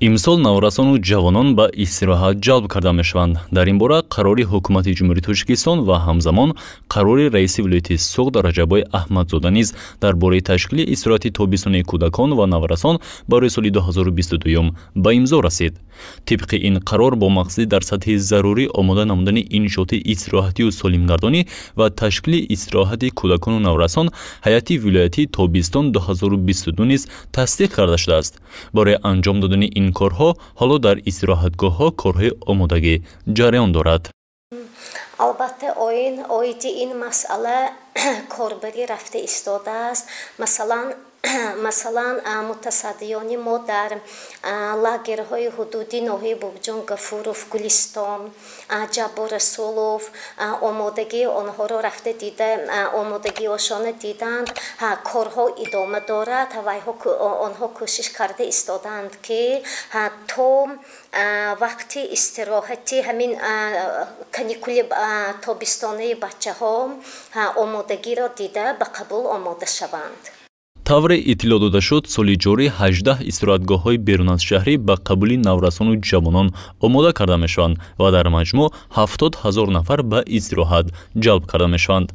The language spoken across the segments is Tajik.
Имсол наврасону ҷавонон ба истироҳат ҷалб карда мешаванд. Дар ин бора қарори Ҳукумати Ҷумҳурии Тоҷикистон ва ҳамзамон қарори раиси вилояти Суғд Раҷаббой Аҳмадзода низ дар бораи ташкили истироҳати тобистонаи кӯдакон ва наврасон барои соли 2022 ба имзо расид. Тибқи ин қарор, бо мақсади дар сатҳи зарурӣ омода намудани иншооти истироҳатию солимгардонӣ ва ташкили истироҳати кӯдакону наврасон, ҳайати вилоятии тобистон 2022 низ тасдиқ карда шудааст. Барои анҷом додани ин корҳо ҳоло дар истироҳатгоҳҳо корҳои омодагӣ ҷараён дорад. Албатта, оиди ин масъала корбарӣ рафта истодааст. Масалан, мутасаддиёни мо дар лагерҳои ҳудуди ноҳияи Бобоҷон Гафуров, Гулистон, Ҷаббор Расулов омодагии онҳоро рафта дида, омодагиошона диданд. Корҳо идома дорад ва онҳо кӯшиш карда истодаанд, ки то вақти истироҳати ҳамин каникули тобистонаи бачаҳо омодагиро дида, ба қабул омода шаванд. Тавре иттилоъ дода шуд, соли ҷорӣ 18 истироҳатгоҳҳои берун аз шаҳрӣ ба қабули наврасону ҷавонон омода карда мешаванд ва дар маҷмӯъ 70 000 нафар ба истироҳат ҷалб карда мешаванд.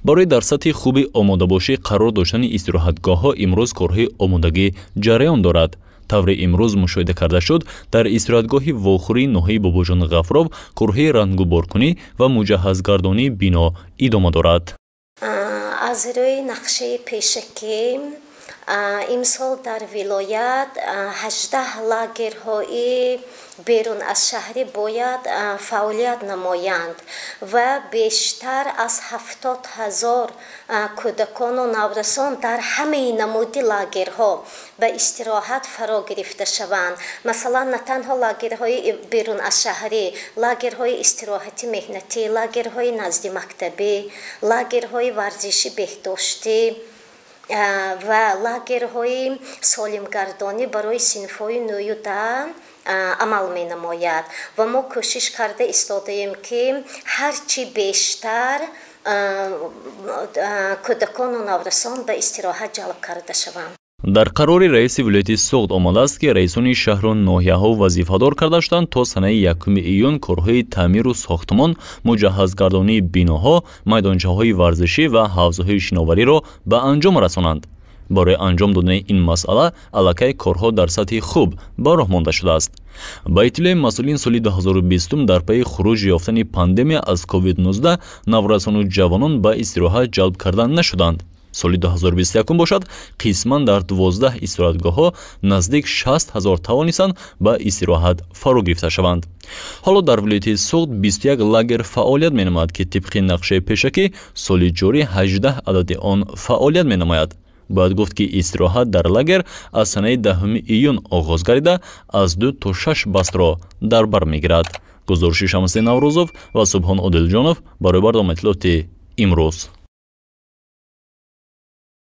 Барои дар сатҳи хуби омодабошӣ қарор доштани истироҳатгоҳҳо имрӯз корҳои омодагӣ ҷараён дорад. Тавре имрӯз мушоҳида карда шуд, дар истироҳатгоҳи Вохӯрии ноҳияи Бобоҷон Ғафуров корҳои рангуборкунӣ ва муҷаҳҳазгардонии бино идома дорад. Аз рӯи нақшаи пешакӣ имсол дар вилоят 18 лагерҳои берун аз шаҳрӣ бояд фаъолият намоянд ва бештар аз 70 000 кӯдакону наврасон дар ҳамаи намуди лагерҳо ба истироҳат фаро гирифта шаванд. Масалан, на танҳо лагерҳои берун аз шаҳрӣ, лагерҳои истироҳати меҳнатӣ, лагерҳои наздимактабӣ, лагерҳои варзиши беҳдоштӣ ва лагерҳои солимгардонӣ барои синфҳои нӯю 10 амал менамояд. Ва мо кӯшиш карда истодаем, ки ҳарчи бештар кӯдакону наврасон ба истироҳат ҷалб карда шаванд. Дар қарори раиси вилояти Суғд омадааст, ки раисони шаҳру ноҳияҳо вазифадор карда шуданд, то санаи 1 июн корҳои таъмиру сохтмон, муҷаҳҳазгардонии биноҳо, майдончаҳои варзишӣ ва ҳавзҳои шиновариро ба анҷом расонанд. Барои анҷом додани ин масъала аллакай корҳо дар сатҳи хуб ба роҳ монда шудааст. Ба иттилои масъулин, соли 2020 дар пайи хуруҷ ёфтани пандемия аз COVID-19 наврасону ҷавонон ба истироҳат ҷалб карда нашуданд. Соли 2021 бошад, қисман дар 12 истироҳатгоҳҳо наздик 60 ҳазор тавонистанд ба истироҳат фаро гирифта шаванд. Ҳоло дар вилояти Суғд 21 лагер фаъолият менамояд, ки тибқи нақшаи пешакӣ соли ҷорӣ 18 адади он фаъолият менамояд. Бояд гуфт, ки истироҳат дар лагер аз санаи 10 июн оғоз гардида, аз 2 то 6 бастро дар бар мегирад. Гузориши Шамсиддин Наврӯзов ва Субҳон Одилҷонов барои барномаи иттилоотии «Имрӯз».